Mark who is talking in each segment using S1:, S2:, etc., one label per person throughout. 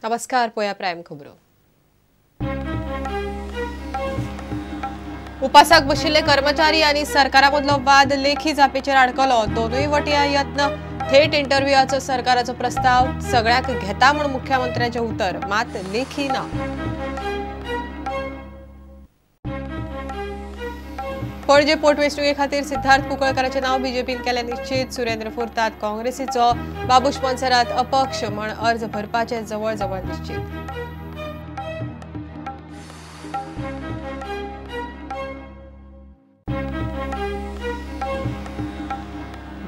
S1: नमस्कार, पोया प्रायम खबरो. उपासाक बशिल्ले कर्मचारी आनी सरकारा मदलो वाद लेखी जापेचेर आडकलो. दोनूय वटयां यत्न, थेट इंटरव्यूआचो सरकाराचो प्रस्ताव सगळ्याक घेता म्हूण मुख्यमंत्र्याचें उतर, मात लेखी ना. पणजे पोटवेंचणुके खातीर सिद्धार्थ कुंकळकाराचें नांव बीजेपीन केलें निश्चीत. सुरेंद्र फुर्तात काँग्रेसीचो, बाबूश मोन्सेरात अपक्ष म्हण अर्ज भरपाचें जवळजवळ निश्चीत.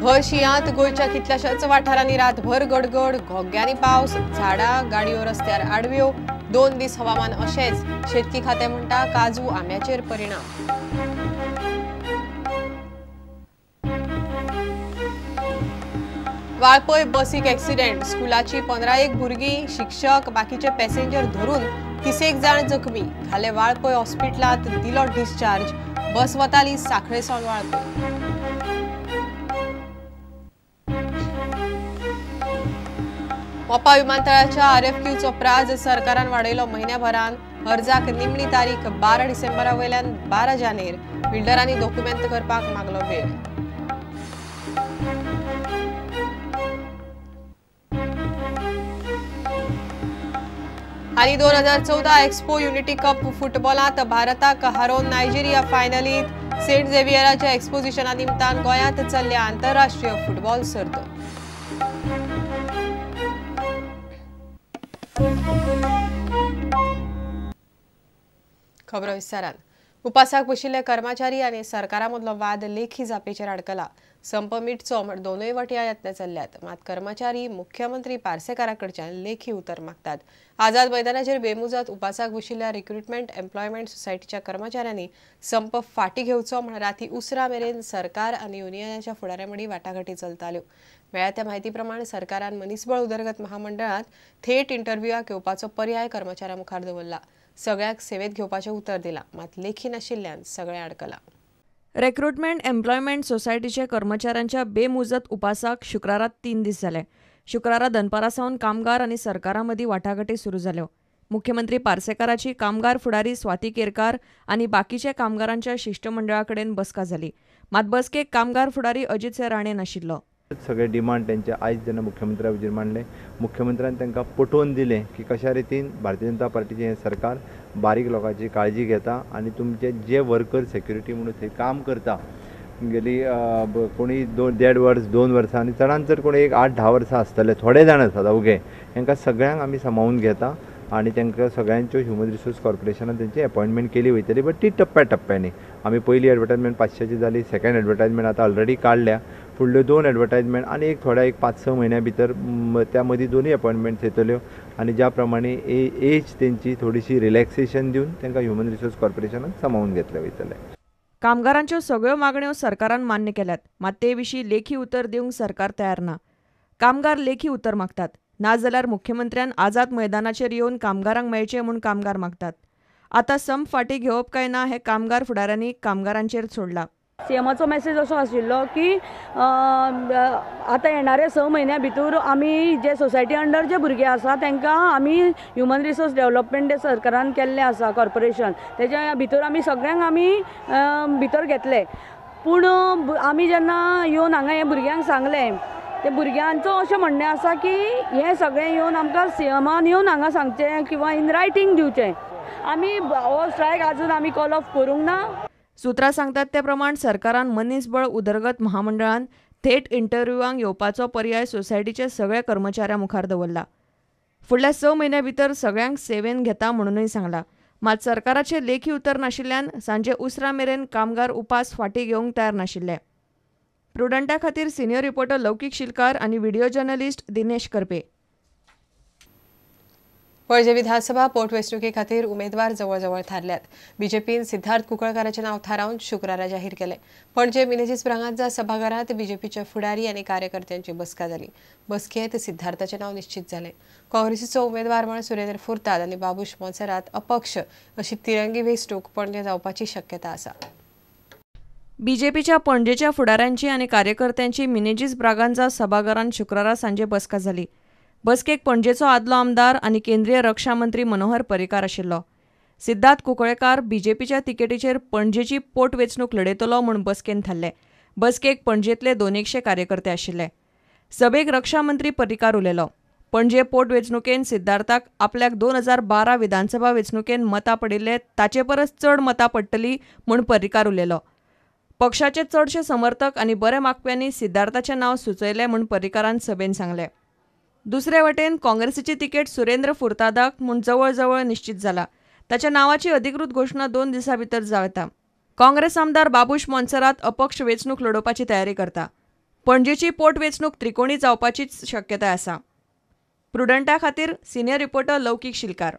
S1: भर शिंयांत गोंयच्या कितल्याशाच वाठारांनी रातभर गडगड, घोग्यांनी पावस, झाडां गाडयो रस्त्यार आडव्यो. 2 दीस हवामान अशेंच. शेतकी खातें म्हणटा काजू आंब्याचेर परिणाम. वाळपय बसीक एक्सिडेंट, स्कुलाची 15 भुरगीं, शिक्षक, बाकीचे पॅसेंजर धरून 30 जाण जखमी. घाले वाळपय हॉस्पिटलांत, दिलो डिस्चार्ज. बस वताली सांखळे सावन वाळपय. मोपा विमानतळाच्या आरएफक्यूचो प्राज सरकारान वाडयलो म्हयन्याभरान. अर्जाक निमणी तारीख 12 डिसेंबरा वयल्यान 12 जानेर. बिल्डरांनी दोकुमेंत करपाक मागलो वेळ. आनी 2014 एक्सपो युनिटी कप फुटबॉलांत भारताक हारोवन नायजेरिया फायनलीत. सेंट झेवियराच्या एक्सपोजिशना निमतान गोंयांत चल्ल्या आंतरराष्ट्रीय फुटबॉल सर्त. खबरो विस्तारान. उपासाक बशिल्ले कर्मचारी आनी सरकारा मदलो वाद लेखी जापेचेर आडकला. संप मिटचो म्हण दोनूय वटयां यत्न चल्ल्यात, मात कर्मचारी मुख्यमंत्री पार्सेकारा कडच्यान लेखी उतर मागतात. आझाद मैदानाचेर बेमुजत उपासाक बशिल्ल्या रिक्रुटमेंट एम्प्लॉयमेंट सोसायटीच्या कर्मचाऱ्यांनी संप फाटी घेवचो म्हण राती उसरा मेरेन सरकार आनी युनियनाच्या फुडाऱ्यां मदीं वाटाघाटी चलताल्यो. मेळ्ळ्या त्या म्हायती प्रमाण सरकारान मनीसबळ उदरगत महामंडळांत थेट इंटरव्यूआक येवपाचो पर्याय कर्मचाऱ्यां मुखार दवरला. सगळ्याक सेवेत घेवपाचें उतर दिलां, मात लेखी नाशिल्ल्यान सगळें आडकलां.
S2: रिक्रुटमेंट एम्प्लॉयमेंट सोसायटीच्या कर्मचाऱ्यांच्या बेमुजत उपासाक शुक्रारा 3 दीस जाले. शुक्रारा दनपारा सावन कामगार आनी सरकारा मदीं वाटाघाटी सुरू जाल्यो. मुख्यमंत्री पार्सेकाराची कामगार फुडारी स्वाती केरकार आनी बाकीच्या कामगारांच्या शिश्टमंडळा कडेन बसका जाली. मात बसकेक कामगार फुडारी अजित राणे नाशिल्लो.
S3: सगळे डिमांड त्यांचे आयज जेन्ना मुख्यमंत्र्या हुजीर मांडले, मुख्यमंत्र्यान तांकां पटोवन दिलें की कशा रितीन भारतीय जनता पार्टीचें हें सरकार बारीक लोकांची काळजी घेता आनी तुमचे जे वर्कर सेक्युरिटी म्हणून थंय काम करता गेली कोणी 1.5 वर्स 2 वर्सां आनी चडान चड कोणी 1 8-10 वर्सां आसतले, थोडे जाण आसात अवघे, तांकां सगळ्यांक आमी सामावून घेता आनी तांकां सगळ्यांच्यो ह्युमन रिसोर्स कॉर्पोरेशनान तेंची अपॉयंटमेंट केली वयतली. बट ती टप्प्या टप्प्यांनी. आमी पयली एडवर्टायजमेंट 500ची जाली, सेकंड एडवर्टायजमेंट आतां ऑलरेडी काडल्या, फुडल्यो 2 एडवर्टायजमेंट आनी एक थोड्या एक 5-6 म्हयन्या भितर त्या मदीं 2 अपॉयंटमेंट्स येतल्यो आनी ज्या प्रमाणे एज तेंची थोडीशी रिलॅक्सेशन दिवन तांकां ह्युमन रिसोर्स कॉर्पोरेशनान सामावून घेतले वयतले.
S2: कामगारांच्यो सगळ्यो मागण्यो सरकारान मान्य केल्यात, मात ते विशीं लेखी उतर दिवंक सरकार तयार ना. कामगार लेखी उतर मागतात, नाजाल्यार मुख्यमंत्र्यान आझाद मैदानाचेर येवन कामगारांक मेळचें म्हूण कामगार मागतात. आतां संप फाटीं घेवप काय ना हें कामगार फुडाऱ्यांनी कामगारांचेर सोडलां.
S4: सीएमाचो मेसेज असो आशिल्लो की आतां येणारे 6 म्हयन्या भितर आमी जे सोसायटी अंडर जे भुरगे आसा तांकां आमी ह्युमन रिसोर्स डेवलपमेंट सरकारान केल्लें आसा कॉर्पोरेशन, तेज्या भितर आमी सगळ्यांक आमी भितर घेतले. पूण आमी जेन्ना येवन हांगा हे भुरग्यांक सांगलें, ते भुरग्यांचो अशें म्हणणें आसा की हें सगळें येवन आमकां सीएमान येवन हांगा सांगचें किंवा इन रायटींग दिवचें. आमी हो स्ट्रायक आजून आमी कॉल ऑफ करूंक ना.
S2: सूत्रां सांगतात ते प्रमाण सरकारान मनीसबळ उदरगत महामंडळान थेट इंटरव्यूआंक येवपाचो पर्याय सोसायटीच्या सगळ्या कर्मचाऱ्यां मुखार दवरला. फुडल्या 6 म्हयन्या भितर सगळ्यांक सेवेन घेता म्हणूनय सांगला. मात सरकाराचें लेखी उतर नाशिल्ल्यान सांजे उसरां मेरेन कामगार उपास फाटीं घेवंक तयार नाशिल्ले. प्रुडंटा खातीर सिनियर रिपोर्टर लौकीक शिलकार आनी व्हिडिओ जर्नलिस्ट दिनेश करपे.
S1: पणजे विधानसभा पोटवेंचणुके खातीर उमेदवार जवळजवळ थारल्यात. बीजेपीन सिद्धार्थ कुंकळकाराचें नांव थारावन शुक्रारा जाहीर केलें. पणजे मिनेझीस ब्रागांझा सभाघरांत बीजेपीच्या फुडारी आनी कार्यकर्त्यांची बसका जाली. बसकेंत सिद्धार्थाचें नांव निश्चीत जालें. काँग्रेसीचो उमेदवार म्हण सुरेंद्र फुर्ताद आनी बाबूश मोन्सेरात अपक्ष अशी तिरंगी वेंचणूक पणजे जावपाची शक्यता आसा.
S2: बीजेपीच्या पणजेच्या फुडाऱ्यांची आनी कार्यकर्त्यांची मिनेझीस ब्रागांझा सभाघरांत शुक्रारा सांजे बसका जाली. बसकेक पणजेचो आदलो आमदार आनी केंद्रीय रक्षा मंत्री मनोहर पर्रीकार आशिल्लो. सिद्धार्थ कुंकळ्येकार बीजेपीच्या तिकेटीचेर पणजेची पोटवेंचणूक लढयतलो म्हूण बसकेन थारलें. बसकेक पणजेंतले 200 कार्यकर्ते आशिल्ले. सभेक रक्षा मंत्री पर्रीकार उलयलो. पणजे पोटवेंचणुकेन सिद्धार्थाक आपल्याक 2012 विधानसभा वेंचणुकेन मतां पडिल्ले ताचे परस चड मतां पडटली म्हूण पर्रीकार उलयलो. पक्षाचे चडशे समर्थक आनी बरे मागप्यांनी सिद्धार्थाचें नांव सुचयलें म्हूण पर्रीकारान सभेन सांगलें. दुसरे वटेन काँग्रेसीची तिकेट सुरेंद्र फुर्तादाक म्हूण जवळजवळ निश्चित जाला. ताच्या नांवाची अधिकृत घोशणा 2 दिसां भितर जावं येता. काँग्रेस आमदार बाबूश मोन्सेरात अपक्ष वेंचणूक लडोवपाची तयारी करता. पणजेची पोटवेंचणूक त्रिकोणी जावपाचीच शक्यताय आसा. प्रुडंटा खातीर सिनियर रिपोर्टर लौकीक शिलकार.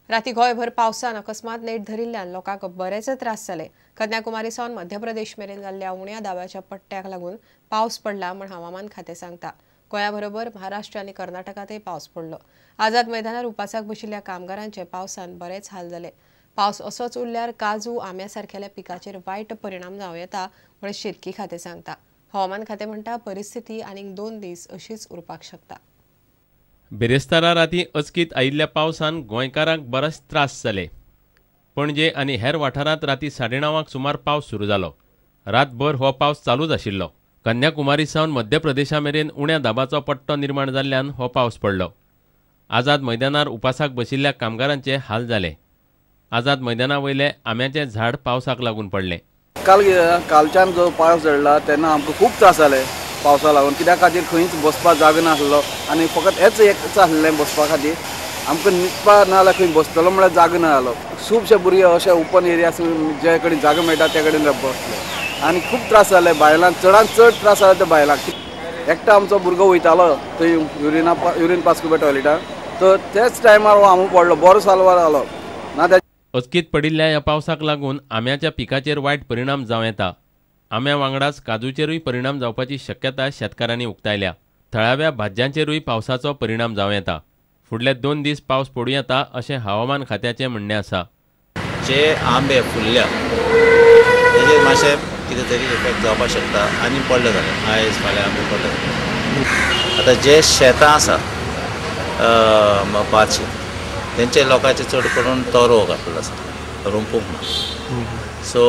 S1: राती गोंयभर पावसान अकस्मात नेट धरिल्ल्यान लोकांक बरेच त्रास जाले. कन्याकुमारी सावन मध्य प्रदेश मेरेन जाल्ल्या उण्या दाव्याच्या पट्ट्याक लागून पावस पडला म्हूण हवामान खातें सांगता. गोंया बरोबर महाराष्ट्र आनी कर्नाटकांतय पावस पडलो. आझाद मैदानार उपासाक बशिल्ल्या कामगारांचे पावसान बरेच हाल जाले. पावस असोच उरल्यार काजू आंब्या सारकेल्या पिकाचेर वायट परिणाम जावं येता म्हूण शेतकी खातें सांगता. हवामान खातें म्हणटा परिस्थिती आनीक 2 दीस अशीच उरपाक शकता.
S5: बिरेस्तारा राती अचकीत आयिल्ल्या पावसान गोंयकारांक बरेच त्रास जाले. पणजे आनी हेर वाठारांत राती 9:30 सुमार पावस सुरू जालो. रातभर हो पावस चालूच आशिल्लो. कन्याकुमारी सावन मध्य प्रदेशा मेरेन उण्या दाबाचो पट्टो निर्माण जाल्ल्यान हो पावस पडलो. आझाद मैदानार उपासाक बशिल्ल्या कामगारांचे हाल जाले. आझाद मैदाना वयले आंब्याचें झाड पावसाक लागून पडलें.
S6: कालच्यान जो पावस झडला तेन्ना आमकां खूब त्रास जाले पावसा लागून. कित्या खातीर खंयच बसपाक जागो नासलो आनी फकत हेच एकच आसलें बसपा खातीर. आमकां न्हिदपा ना जाल्यार खंय बसतलो म्हळ्यार जागो ना जालो. खुबशे भुरगे अशे ओपन एरिया जे कडेन जागो मेळटा त्या कडेन बसले आनी खूब त्रास जाले बायलांक. चडांत चड त्रास जाले ते बायलांक. एकटो आमचो भुरगो वयतालो थंय युरीन पास करपा टॉयलेटाक, तर त्याच टायमार हो आमू पडलो, बरो साल्वार जालो ना.
S5: अचकीत पडिल्ल्या ह्या पावसाक लागून आंब्याच्या पिकाचेर वायट परिणाम जावं येता. आंब्या वांगडाच काजूचेरूय परिणाम जावपाची शक्यताय शेतकारांनी उक्तायल्या. थळाव्या भाज्यांचेरूय पावसाचो परिणाम जावं येता. फुडले 2 दीस पावस पडूं येता अशें हवामान खात्याचें म्हणणें आसा.
S7: जे आंबे फुलल्या तेजेर मातशें कितें तरी इफेक्ट जावपाक शकता आनी पडले जाल्यार आयज फाल्यां आंबे पडले. आतां जे शेतां आसा भात शेत तेंचे लोकांचे चड करून तोरो घातलेलो आसा, रोंपूंक ना. सो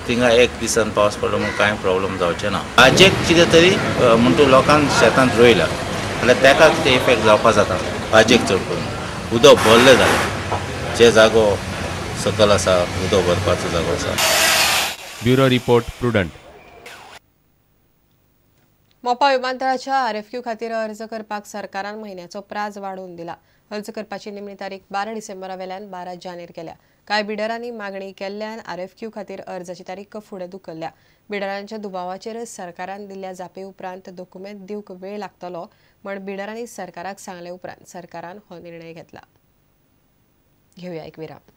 S7: थिंगा एक दिसान पावस पडलो म्हूण कांय प्रॉब्लम जावचें ना. भाजयेक कितें तरी म्हणटू लोकांक शेतांत रोयला जाल्यार ताका कितें इफेक्ट जावपाक जाता. भाजयेक चड करून उदक भरलें जाल्यार जे जागो सकल आसा उदक भरपाचो जागो आसा.
S5: Bureau report, Prudent.
S1: Mopa विमानतळाच्या RFQ खातीर अर्ज करपाक सरकारान म्हयन्याचो प्राज वाडोवन दिला. अर्ज करपाची निमणी तारीख 12 डिसेंबरा वेल्यान 12 जानेर केल्या. कांय बिडरांनी मागणी केल्ल्यान आरएफक्यू खातीर अर्जाची तारीख फुडें धुकल्ल्या. बिडरांच्या दुबावाचेर सरकारान दिल्ल्या जापे उपरांत दोकुमेंत दिवंक वेळ लागतलो म्हण बिडरांनी सरकाराक सांगले उपरांत सरकारान हो निर्णय घेतला. घेवया एक विराम.